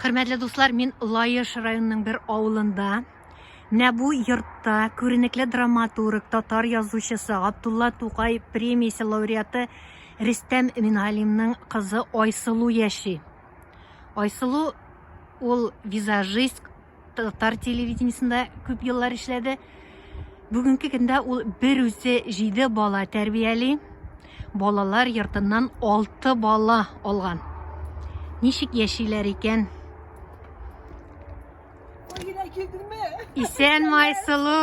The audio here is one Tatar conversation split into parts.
Хөрмәтле дуслар, мин Лаеш районының бер авылында. Менә бу йортта күренекле драматург, татар язучысы, Габдулла Тукай премиясе лауреаты Рөстәм Мингалимның кызы Айсылу яши. Айсылу ул визажист, татар телевидениесендә күп еллар эшләде. Бүгенге көндә ул бер үзе җиде бала тәрбияли. Балалар йортыннан алты бала алган. Ничек яшиләр икән? Исәнме, Айсылу?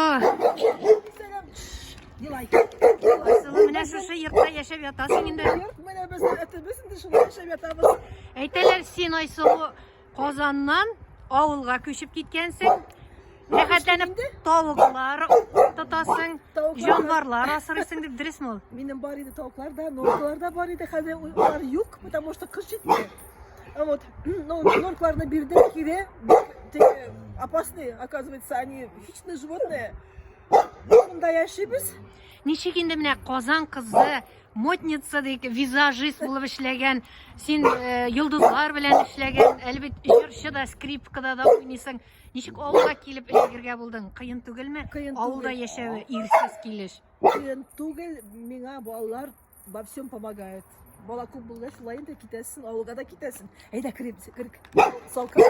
Айсылу, менә шушы йортта яшәп ятасың инде. Йорт менә безнең этебез инде шунда яшәп ятабыз. Әйтәләр, син, Айсылу, Казаннан авылга күчеп киткәнсең. Рәхәтләнеп тавыклар тотасың, җанварлар асрыйсың дип дөресме ул? Минем бар иде тавыклар да, норкалар да бар иде. Хәзер алар юк, потому что кыш җитте. Вот, ну, норкаларны бирдем кире. Теге опасные, оказывается, они хищные животные. Монда яшибез. Ничек инде менә Казан кызы модница дип, визажист булып эшләгән, син э, йолдызлар белән эшләгән, әле бит җырчы да, скрипкада да уйныйсың. Ничек авылга килеп эләгергә булдың? Кыен түгелме? Кыен Авылда түгел. яшәве ирсез килеш. Кыен түгел, миңа балалар во всем помогают. Бала күп булгач, шулай инде китәсең, авылга да китәсең. Әйдә, керик, керик. Салкын.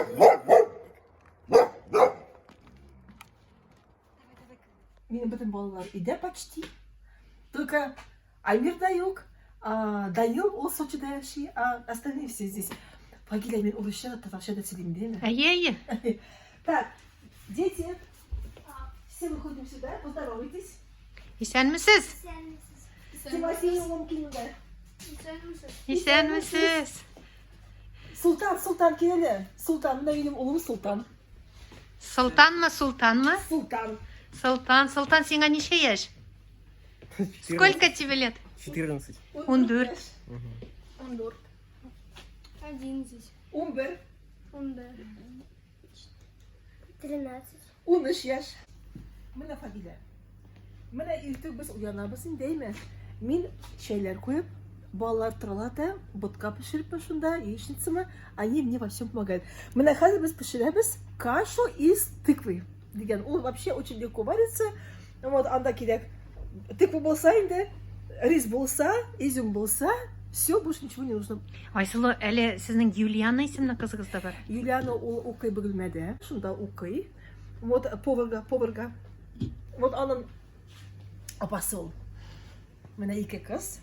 Минем бөтен балалар өйдә почти. Только Аймир да юк, а, Данил ул Сочида яши, а остальные все здесь. Фагиля, мин урысча да, татарча да сөйлим, димме? Әйе, әйе. Так, дети, все выходим сюда, поздоровайтесь. Исәнмесез? Тимофей улым килде. Исәнмесез? Султан, Султан кил әле. Султан, менә минем улым Султан. Солтанмы, Султанмы? Султан. Солтан, Солтан, сиңа ничә яшь? Сколько тебе лет? 14. 14. 14. 11. 11. 11. 13. 13 яшь. Менә Фагилә. Менә иртүк без уянабыз инде, әйме? Мин чәйләр куеп, балалар торалар да, ботка пешерепме шунда, яичницамы, они мне во всем помогают. Менә хәзер без пешерәбез кашу из тыквы дигән. Ул вообще очень легко варится. Вот анда кирәк тыква булса инде, рис булса, изюм булса, все, больше ничего не нужно. Айсылу, әле сезнең Юлиана исемле кызыгыз да бар. Юлиана ул укый Бөгелмәдә, шунда укый. Вот поварга, поварга. Вот аның апасы ул. Менә ике кыз,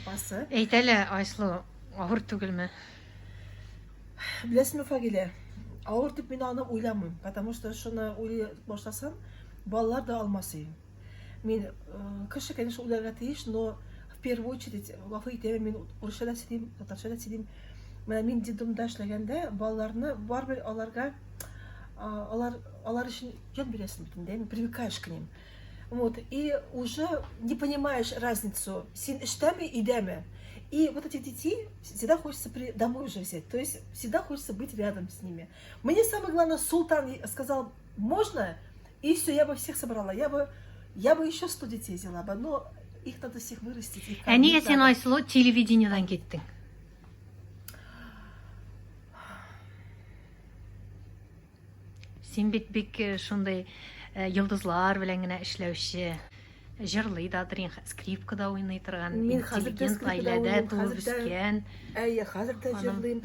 апасы. Әйт әле, Айсылу, авыр түгелме? Беләсеңме, Фагилә, авыр дип мин аны уйламыйм, потому что шуны уйлый башласам, балалар да алмас идем. Мин э, кеше, конечно, уйларга тиеш, но в первую очередь, гафу итәм, мин урысча да сөйлим, татарча да сөйлим. Менә мин детдомда эшләгәндә балаларны барыбер аларга алар алар өчен җан бирәсең бит инде, привыкаешь к ним. Вот, и уже не понимаешь разницу, син эштәме, өйдәме. И вот этих детей всегда хочется при... домой уже взять, то есть всегда хочется быть рядом с ними. Мне самое главное, султан сказал, можно, и все, я бы всех собрала, я бы еще 100 детей взяла бы, но их надо всех вырастить. Их Ә нигә син, Айсылу, телевидениедән киттең? Син бит бик э, шундый э, йолдызлар белән генә эшләүче, җырлый да торган, скрипкада уйный торган, Мин хәзер дә интеллигент скрипкада гаиләдә уйныйм, туып хәзер дә- үскән. Әйе, хәзер дә Ханым. җырлыйм.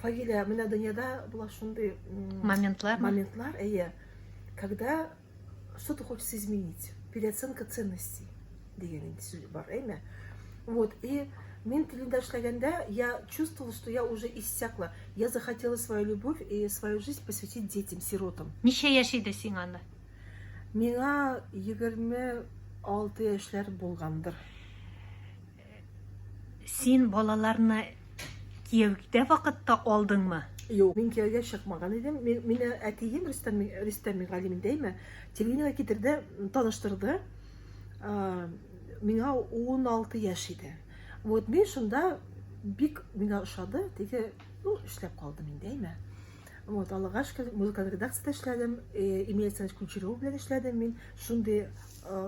Фагиля, менә дөньяда була шундый Моментлар моментлар, әйе, когда что-то хочется изменить, переоценка ценностей дигән инде сүз бар, әйме? Вот, и мин телевидениедә эшләгәндә, я чувствовала, что я уже иссякла. Я захотела свою любовь и свою жизнь посвятить детям, сиротам. Ничә яшь иде сиңа анда? Миңа 26 яшьләр булгандыр. Син балаларны кияүдә вакытта алдыңмы? Юк, мин кияүгә чыкмаган идем. Мин, мине әтием Рөстәм, Рөстәм Мингалимин дәйме, телевидениегә китерде, таныштырды. Миңа 16 яшь иде. Вот мин шунда бик миңа ошады, теге, ну, эшләп калдым инде, әйме. Вот, Аллага шөкер, музыкаль редакциядә эшләдем, Эмиль Александрович Кучеров белән эшләдем мин. Шундый,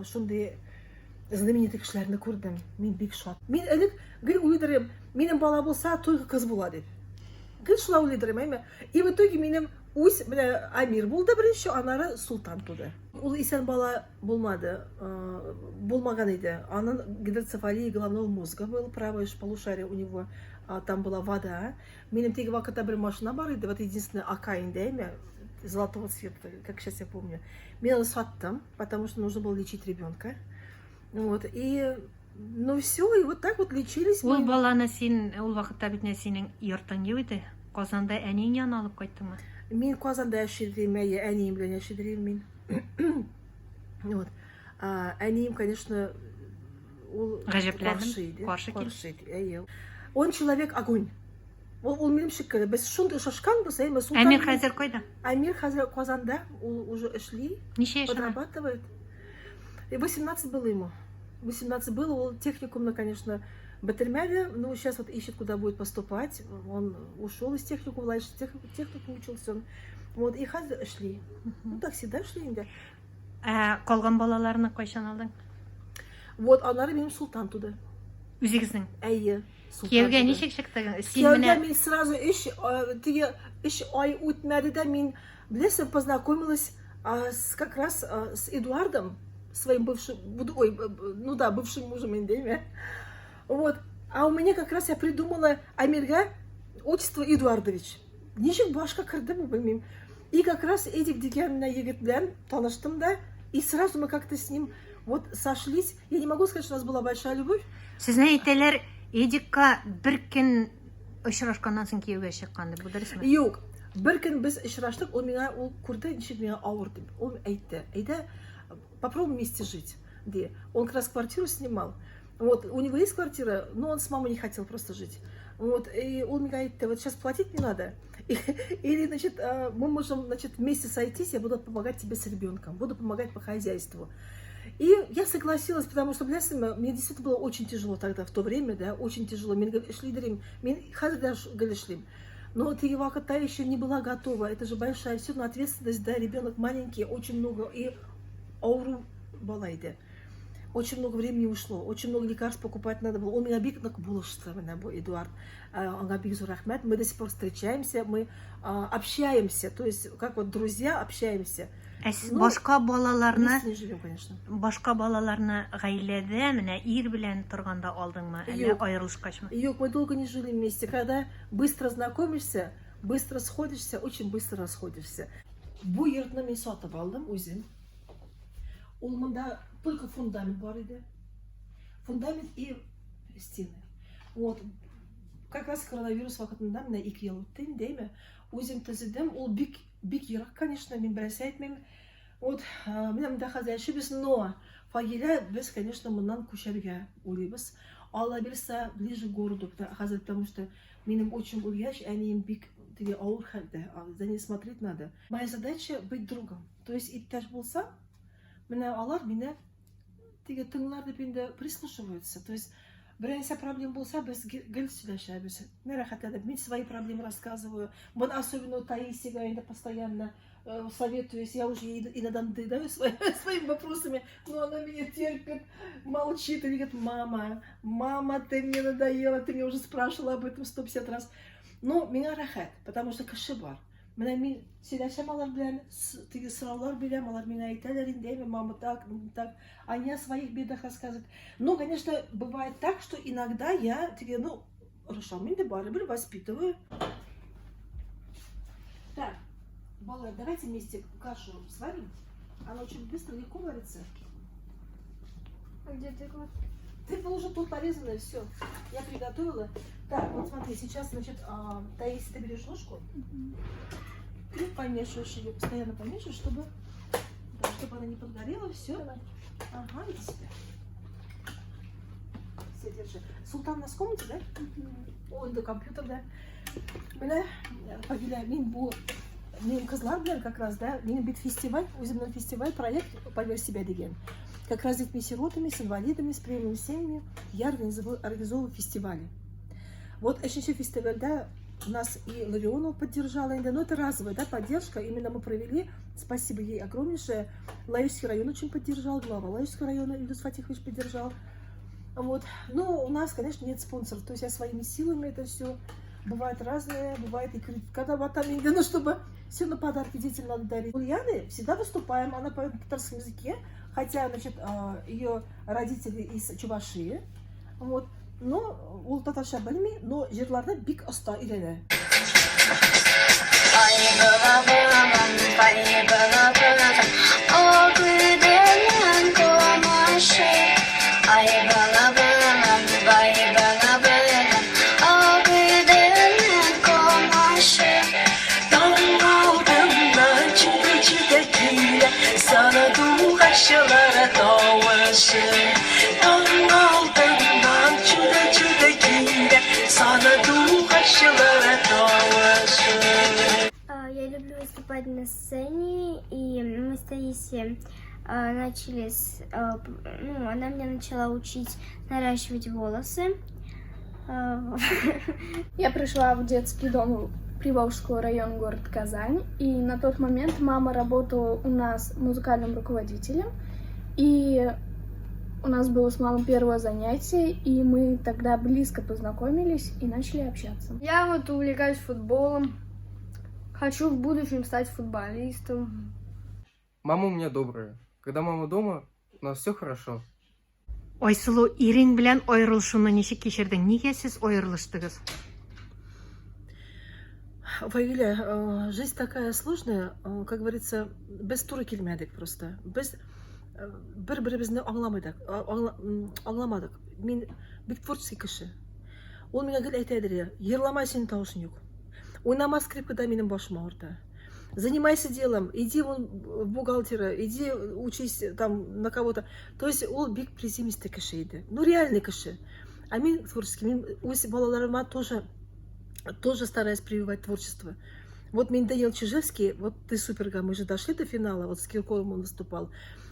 шундый знаменитый кешеләрне күрдем. Мин бик шат. Мин элек гел уйлыйдыр идем, минем бала булса, только кыз була дип. Гел шулай уйлыйдыр идем, әйме. И в итоге минем үз менә Амир булды беренче, аннары Султан туды. Ул исән бала булмады, булмаган иде. Аның гидроцефалия головного мозга был, правое полушарие у него, там была вода. Минем теге вакытта бер машина бар иде, вот единственное Ака инде, әйме, золотого цвета, как сейчас я помню. Мин аны саттым, потому что нужно было лечить ребенка. Вот, и ну все, и вот так вот лечились Ул мы. баланы син ул вакытта бит менә синең йортың юк иде. Казанда әниең янына алып кайттыңмы? Мин Казанда яшидем, әйе, әнием белән яшидем мин. Вот. Әнием, конечно, ул Гаҗәпләндем. каршы иде. Каршы килде. Каршы иде, әйе. Он человек огонь. Ул минем шикелле. Без шундый ошашканбыз, әйме, Султан. Әмир хәзер кайда? Әмир хәзер Казанда, ул уже эшли. Ничә яшендә? Подрабатывает. И 18 было ему. 18 было, ул техникумны, конечно, бетермәде, но сейчас вот ищет, куда будет поступать. Он ушел из техникума, раньше техникум учился он. Вот, и хәзер эшли. Ну, так всегда эшли инде. Ә калган балаларны кайчан алдың? Вот, аннары минем Султан туды. Үзегезнең. Әйе, Султан Кияүгә туды. ничек чыктың? Син Кияүгә менә мин сразу теге өч ай үтмәде дә мин, беләсең, познакомилась как раз с Эдуардом, своим бывшим, ой, ну да, бывшим мужем инде, әйме. Вот. А у меня как раз я придумала Амирга отчество Эдуардович. Ничек башка керде бу, белмим. И как раз Эдик дигән менә егет белән таныштым да, и сразу мы как-то с ним вот сошлись. Я не могу сказать, что у нас была большая любовь. Сезне әйтәләр, Эдикка бер көн очрашканнан соң кияүгә чыккан дип, бу дөресме? Юк. Бер көн без очраштык, ул миңа, ул күрде, ничек миңа авыр дип. Ул әйтте, әйдә, попробуем вместе жить, ди. Он как раз квартиру снимал. Вот, у него есть квартира, но он с мамой не хотел просто жить. Вот, и он мне говорит, вот сейчас платить не надо. Или, значит, мы можем, значит, вместе сойтись, я буду помогать тебе с ребенком, буду помогать по хозяйству. И я согласилась, потому что, беләсеңме, мне действительно было очень тяжело тогда, в то время, да, очень тяжело. Мин гел эшли идем, мин хәзер дә гел эшлим. Но теге вакытта еще не была готова. Это же большая все равно ответственность, да, ребенок маленький, очень много, и авыру бала иде. Очень много времени ушло, очень много лекарств покупать надо было. Ул миңа бик нык булышты, менә бу Эдуард. Аңа бик зур рәхмәт. Мы до сих пор встречаемся, мы общаемся, то есть как вот друзья общаемся. Ә сез Ну, башка балаларны, Вместе не живем, конечно. башка балаларны гаиләдә менә ир белән торганда алдыңмы, әллә Юк. аерылышкачмы? Юк, мы долго не жили вместе. Когда быстро знакомишься, быстро сходишься, очень быстро расходишься. Бу йортны мин сатып алдым үзем. Ул монда только фундамент бар иде. Фундамент и стены. Вот. Как раз коронавирус вакытында менә 2 ел үтте инде, әйме? Үзем төзедем. Ул бик бик ерак, конечно, мин берәрсе әйтмим. Вот, менә монда хәзер яшибез, но Фагилә без, конечно, моннан күчәргә уйлыйбыз. Алла бирсә, ближе к городу, хәзер, потому что минем отчим үлгәч, әнием бик теге авыр хәлдә, за ней смотреть надо. Моя задача быть другом. То есть иптәш булсам, менә алар мине теге тыңлар дип инде прислушиваются. То есть берәрсе проблема булса, без гел сөйләшәбез. Менә рәхәтләнеп, мин свои проблемы рассказываю. Мин особенно Таисиягә инде постоянно советуюсь. Я уже ей иногда надоедаю своими вопросами, но она меня терпит, молчит и говорит: мама, мама, ты мне надоела, ты меня уже спрашивала об этом 150 раз. Но миңа рәхәт, потому что кеше бар. Менә мин сөйләшәм алар белән, теге сораулар бирәм, алар миңа әйтәләр инде, әйме, мама, так, так. Они о своих бедах рассказывают. Ну, конечно, бывает так, что иногда я теге, ну, орышам инде, барыбер воспитываю. Так, балалар, давайте вместе кашу сварим. Она очень быстро, легко варится. А где тыква? Тыква уже тут порезанная, все. Я приготовила. Так, вот смотри, сейчас, значит, Таисия, ты берешь ложку и помешиваешь ее, постоянно помешиваешь, чтобы, да, чтобы она не подгорела, все. Давай. Ага, иди сюда. Все, держи. Султан у нас в комнате, да? Ой, да компьютер, да. Менә, Фагилә, мин бу минем кызлар белән как раз, да, минем бит фестиваль, үземнең фестиваль проект «Поверь в себя» дигән. Как раз с детьми-сиротами, с инвалидами, с приемными семьями я организовываю фестивали. Вот өченче фестивальдә нас и Ларионова поддержала, инде, но это разовая, да, поддержка, именно мы провели, спасибо ей огромнейшее. Лаишский район очень поддержал, глава Лаишского района Ильдус Фатихович поддержал. Вот. Но у нас, конечно, нет спонсоров, то есть я своими силами это все. Бывает разное, бывает и кредитка да батам инде, ну, чтобы все на подарки детям надо дарить. Ульяны всегда выступаем, она поет на татарском языке, хотя, значит, ее родители из Чувашии, вот, но ул татарча белми, но җырларны бик оста өйрәнә. Я люблю выступать на сцене, и мы с Таисией начали с... Ну, она меня начала учить наращивать волосы. Я пришла в детский дом Приволжского района, город Казань, и на тот момент мама работала у нас музыкальным руководителем, и у нас было с мамой первое занятие, и мы тогда близко познакомились и начали общаться. Я вот увлекаюсь футболом, хочу в будущем стать футболистом. Мама у меня добрая. Когда мама дома, у нас все хорошо. Айсылу, ирең белән аерылышуны ничек кичердең? Нигә сез аерылыштыгыз? Фаиля, жизнь такая сложная, как говорится, без туры килмәдек просто. Без бер-беребезне аңламадык, аңламадык. Мин бик творческий кеше. Ул миңа гел әйтә иде, йырлама, синең тавышың юк. Уйнама скрипкада, минем башым авырта. Занимайся делом, иди вон в бухгалтера, иди учись там на кого-то. То есть ул бик приземистый кеше иде. Ну, реальный кеше. А мин творческий, мин үз балаларыма тоже стараюсь прививать творчество. Вот мин Даниил Чижевский, вот ты суперга, мы же дошли до финала, вот с Киркоровым он выступал.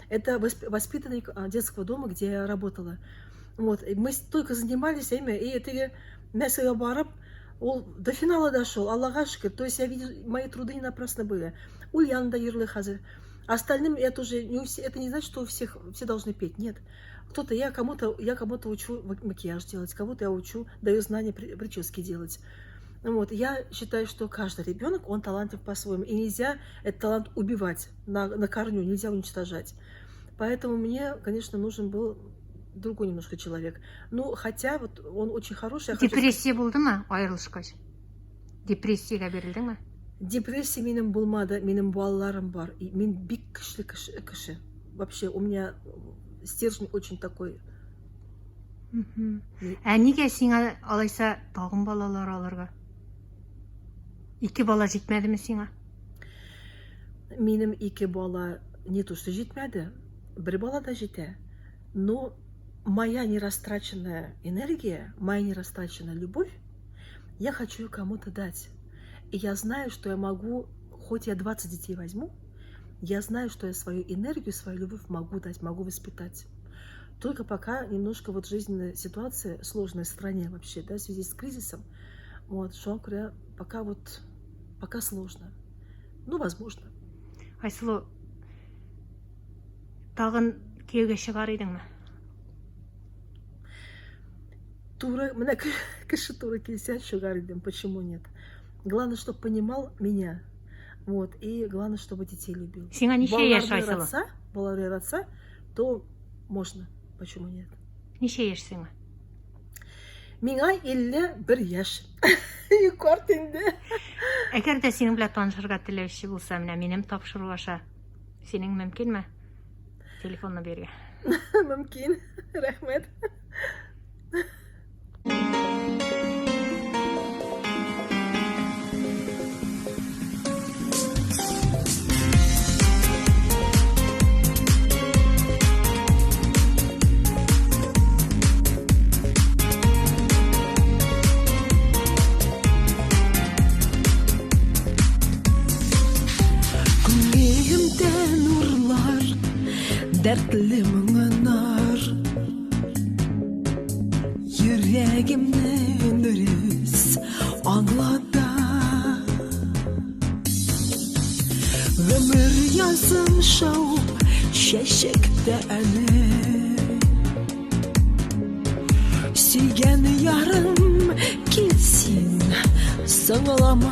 Это воспитанник детского дома, где я работала. Вот, и мы столько занимались ими, и это Мәскәүгә барып, ул до финала дошел, Аллага шөкер. То есть я видел, мои труды не напрасно были. Ульяна да йырлый хәзер. Остальным я тоже, не у все, это не значит, что у всех, все должны петь, нет. Кто-то, я кому-то учу макияж делать, кого-то я учу, даю знания прически делать. Вот, я считаю, что каждый ребенок, он талантлив по-своему, и нельзя этот талант убивать на корню, нельзя уничтожать. Поэтому мне, конечно, нужен был другой немножко человек. Ну, хотя вот он очень хороший. Я хочу Депрессия булдымы аерылышкач? Депрессиягә бирелдеңме? Депрессия минем булмады, минем балаларым бар. И мин бик көчле кеше. Вообще, у меня стержень очень такой. Ә нигә сиңа алайса тагын балалар алырга? Ике бала җитмәдеме сиңа? Минем ике бала не то что җитмәде, бер бала да җитә. Но моя нерастраченная энергия, моя нерастраченная любовь, я хочу ее кому-то дать. И я знаю, что я могу, хоть я 20 детей возьму, я знаю, что я свою энергию, свою любовь могу дать, могу воспитать. Только пока немножко вот жизненная ситуация сложная в стране вообще, да, в связи с кризисом, вот, шуңа күрә, пока вот, пока сложно. Ну, возможно. Айсылу, тагын кияүгә чыгар идеңме? Туры, менә кеше туры килсә, чыгар идем, почему нет? Главное, чтобы понимал меня, вот, и главное, чтобы детей любил. Сиңа ничә яшь, Балаларны Айсылу? яратса, балалар яратса, то можно, почему нет? Ничә яшь сиңа? Миңа 51 яшь. Карт инде. Әгәр дә синең белән танышырга теләүче булса, менә минем тапшыру аша синең мөмкинме? Телефонны бирергә. Мөмкин. Рәхмәт. Күңелемдә нурлар, дәртле моңнар. Йөрәгемне дөрес аңлата. Гомер язым шау чәчәктә әле. Сөйгән ярым, кил син. соңлама.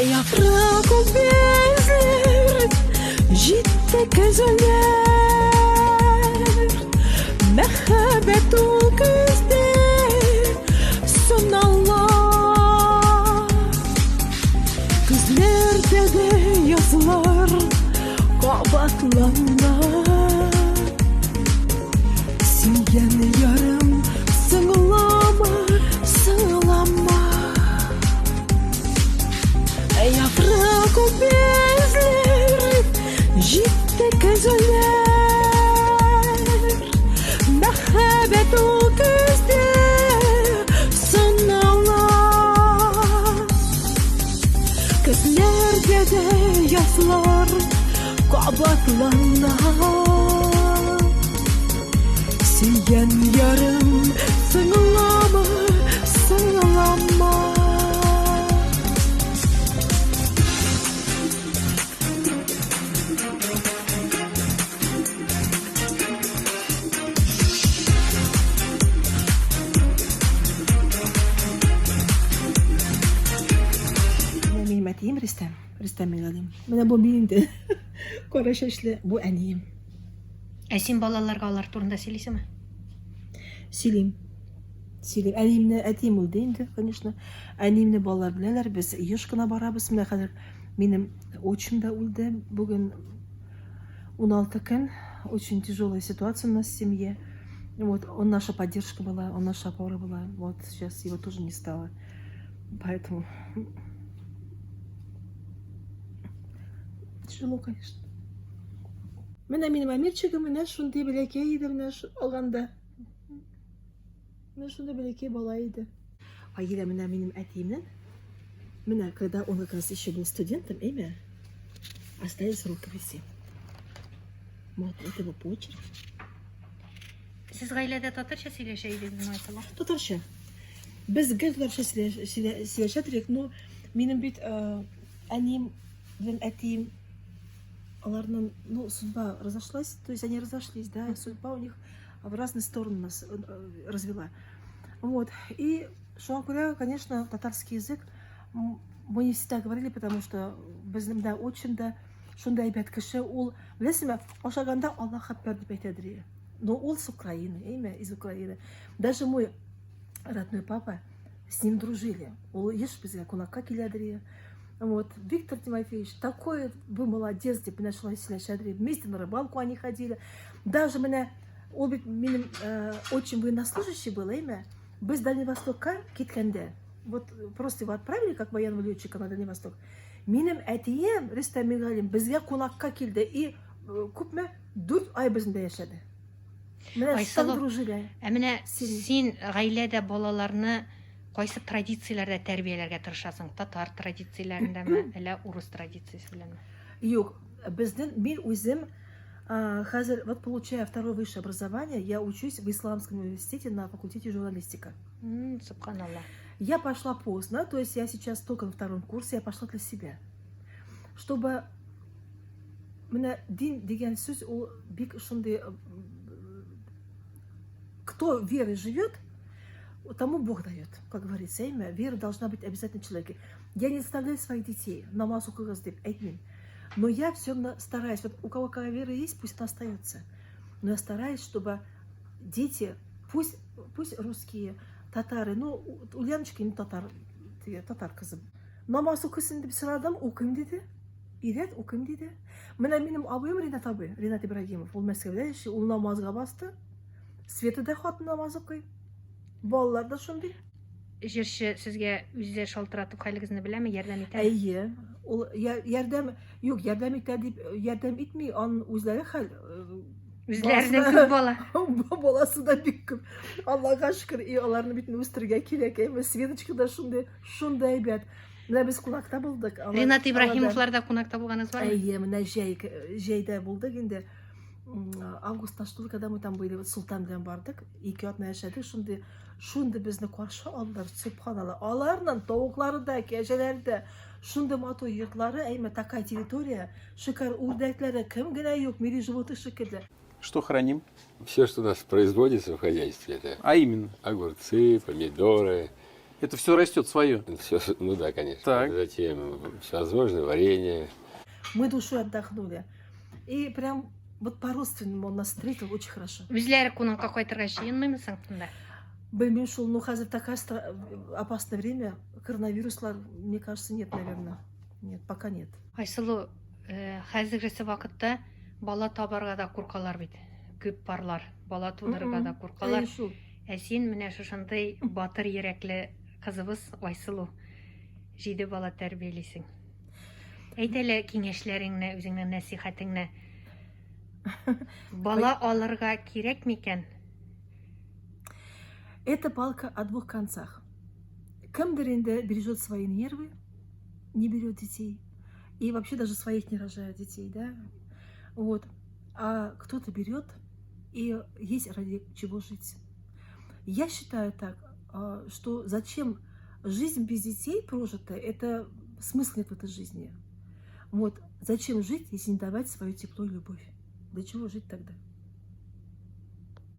Яфрак ул безләр, җитте көзләр. Мәхәббәт ул көздә сынала. Көзләрдә дә язлар кабатлана. Сөйгән ярым, соңлама, соңлама. Яфрак ул безләр, җитте көзләр. Мәхәббәт ул көздә сынала. Көзләрдә дә язлар кабатлана. Сөйгән ярым, соңлама, соңлама. Менә минем әтием Рөстәм, Рөстәм Миңгалим. Менә бу мин инде. Кара чәчле, бу әнием. Ә син балаларга алар турында сөйлисеңме? Сөйлим. Сөйлим. Әниемне, әтием үлде инде, конечно. Әниемне балалар беләләр, без еш кына барабыз. Менә хәзер минем отчим да үлде. Бүген 16 көн. Очень тяжелая ситуация у нас в семье. Вот, он наша поддержка была, он наша опора была. Вот сейчас его тоже не стало. Поэтому тяжело, конечно. Менә минем Әмирчигем менә шундый бәләкәй иде менә алганда. Менә шундый бәләкәй бала иде. Аида менә минем әтиемнең менә когда он как раз еще был студентом, имя остались рукописи. Вот это его почерк. Сез гаиләдә татарча сөйләшә идегезме, Айсылу? Татарча. Без гел татарча сөйләшә идек, но минем бит әнием белән әтием аларның, ну, судьба разошлась, то есть они разошлись, да, судьба у них в разные стороны нас развела. Вот, и шуңа күрә, конечно, татарский язык мы не всегда говорили, потому что безнең дә отчим да шундый әйбәт кеше, ул, беләсезме, ашаганда Аллаһ әкбәр дип әйтәдер. Но ул с Украины, әйме, из Украины. Даже мой родной папа, с ним дружили. Ул еш безгә кунакка киләдер. Вот, Виктор Тимофеевич, такой вы молодец, дип менә шулай сөйләшәдер. Вместе на рыбалку они ходили. Даже менә ул бит минем отчим военнослужащий был, әйме. Без Дальний Востокка киткәндә, вот просто его отправили как военного летчика на Дальний Восток. Минем әтием Рөстәм Мигалин безгә кунакка килде и күпме? 4 ай бездә яшәде. Менә Айсылу, дружили. Ә менә Син. син гаиләдә балаларны кайсы традицияләрдә тәрбияләргә тырышасың? Татар традицияләрендәме, әллә урыс традициясе беләнме? Юк, безнең мин үзем хәзер вот получаю второе высшее образование, я учусь в Исламском университете на факультете журналистика. Субханалла. Я пошла поздно, то есть я сейчас только на втором курсе, я пошла для себя. Чтобы менә дин дигән сүз ул бик шундый кто верой живет, тому Бог дает, как говорится, имя. Вера должна быть обязательно в человеке. Я не заставляю своих детей намаз укыгыз дип әйтмим. Но я все равно стараюсь. Вот у кого какая вера есть, пусть она остается. Но я стараюсь, чтобы дети, пусть, пусть русские, татары, ну, Ульяночка не татар, татар кызы. Намаз укысын дип сорадым, укыйм диде. Өйрәт, укыйм диде. Менә минем абыем Ринат абый, Ринат Ибрагимов, ул Мәскәүдә яши, ул намазга басты. Света да хатын намаз укый. Балалар да шундый. Җырчы сезгә үзе шалтыратып хәлегезне беләме, ярдәм итәме? Әйе. Ул ярдәм, юк, ярдәм итә дип, ярдәм итми, аның үзләре хәл. Үзләренең күп бала. Баласы да бик күп. Аллага шөкер, и аларны бит үстерергә кирәк. Әйме, Светочка да шундый, шундый әйбәт. Менә без кунакта булдык. Ринат Ибраһимовларда кунакта булганыгыз бармы? Әйе, менә җәй, җәйдә булдык инде. Августта что ли, когда мы там были, вот Султан белән бардык, ике атна яшәдек, шундый, шундый безне каршы алдылар, субханалла. Аларның тавыклары да, кәҗәләре дә, шундый матур йортлары, әйме, такая территория, шикар үрдәкләре, кем генә юк, мире животных шикелле. Что храним? Все, что у нас производится в хозяйстве, это А именно? огурцы, помидоры, Это все растет свое. Всё, ну да, конечно. Так. Затем всевозможное варенье. Мы душой отдохнули. И прям вот по-родственному он нас встретил очень хорошо. Үзләре кунакка кайтырга җыенмыймы соң монда? Белмим шул, ну хәзер такая опасное время, коронавируслар, мне кажется, нет, наверное. Нет, пока нет. Айсылу, хәзергесе вакытта бала табарга да куркалар бит. Күп парлар бала тудырырга да куркалар. Әй, шул. Ә син менә шушындый батыр йөрәкле кызыбыз Айсылу. Җиде бала тәрбиялисең. Әйт әле киңәшләреңне, үзеңнең нәсихәтеңне. Бала алырга кирәк микән? Это палка о двух концах. Кемдер инде бережет свои нервы, не берет детей. И вообще даже своих не рожает детей, да? Вот. А кто-то берет, и есть ради чего жить. Я считаю так, что зачем жизнь без детей прожитая, это смысл нет в этой жизни. Вот. Зачем жить, если не давать свое тепло и любовь? Для чего жить тогда?